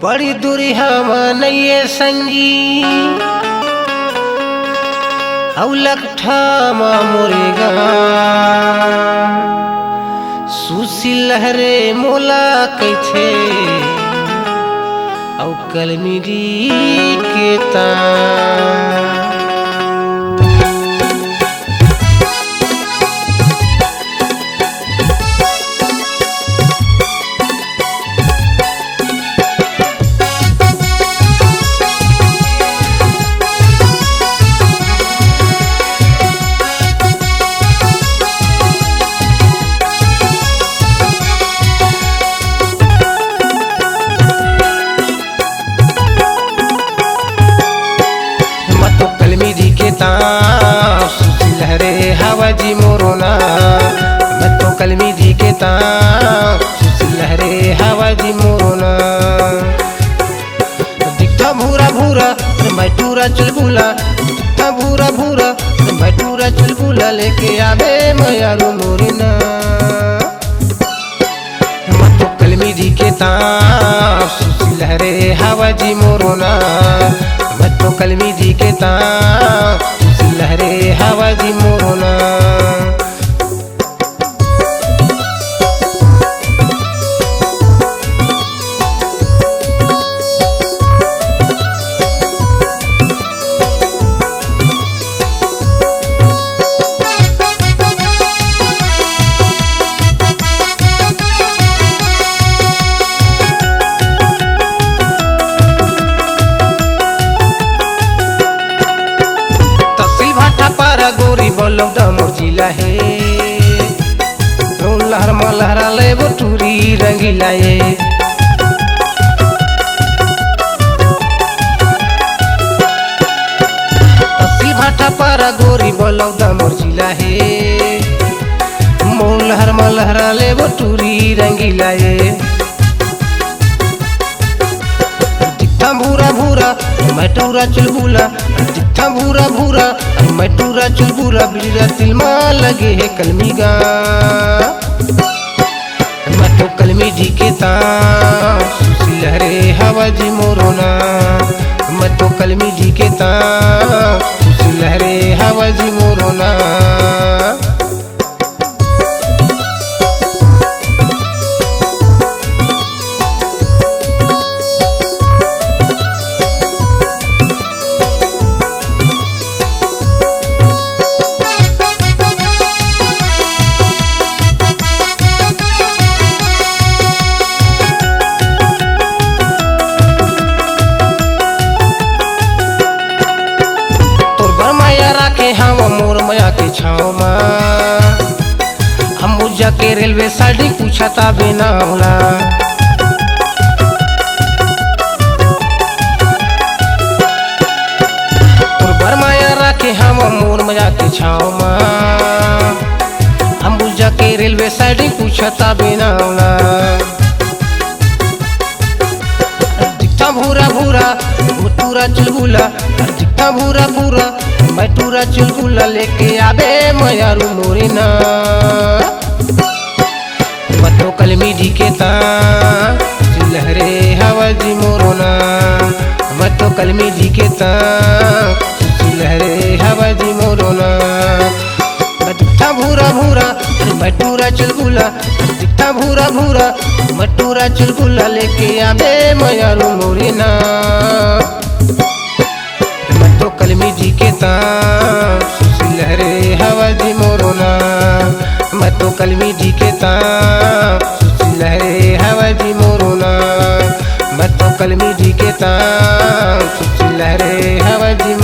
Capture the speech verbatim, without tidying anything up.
बड़ी दूरी हम नइये संगी, अउ लकठा म मोरे गाँव। सुशील लहरे मोला कहिथे, अउ कलमी दी के तान। मैं तो कलमी दी के तान, सुशील लहरे हवा जी मोरो ना। मैं तो कलमी दी के तान, सुशील लहरे हवा जी मोरो ना। दिखता भूरा भूरा, मैं टूरा चुलबुला। दिखता भूरा भूरा, मैं टूरा चुलबुला। लेके आबे मयारू मोरे ना। मैं तो कलमी दी के तान, सुशील लहरे हवा जी मोरो ना। मैं तो कलमी दी के तान, सुशील लहरे हवा जी मोरो ना। तहसील भाटापारा गोरी बलौदा मोर जिला हे। लहर म लहरा लेबो टूरी रंगीला ए। तहसील भाटापारा गोरी बलौदा मोर जिला हे। मोर लहर म लहरा लेबो टूरी रंगीला ए। दिखता भूरा भूरा, मैं टूरा चुलबुला। दिखता भूरा भूरा, मैं टूरा चुलबुला। बिजरा तिल मा लगे हे कलमी गा। मैं तो कलमी दी के तान, सुशील लहरे हवा जी मोरो ना। मैं तो कलमी दी के तान, सुशील लहरे हवा जी मोरो ना। तोर बर मया राखे हव मोर मया के छाँव मा। अंबुजा के रेलवे साइडिंग पूछता बेनावला। तोर बर मया राखे हव मोर मया के छाँव मा। अंबुजा के रेलवे साइडिंग पूछता बेनावला। दिखता भूरा भूरा, मैं टूरा चुलबुला। दिखता भूरा भूरा, मैं टूरा चुलबुला। लेके आबे मयारू मोरे ना। मैं तो कलमी दी के तान, सुशील लहरे हवा जी मोरो ना। मैं तो कलमी दी के तान, सुशील लहरे हवा जी मोरो ना। मैं दिखता भूरा भूरा, मैं टूरा चुलबुला। दिखता भूरा भूरा, मैं टूरा चुलबुला। लेके आबे मयारू मोरे ना। मैं तो कलमी दी के तान, सुशील लहरे हवा जी मोरो ना। मैं तो कलमी दी के तान, सुशील लहरे हवा जी मोरो ना। मैं तो कलमी दी के तान, सुशील लहरे हवा जी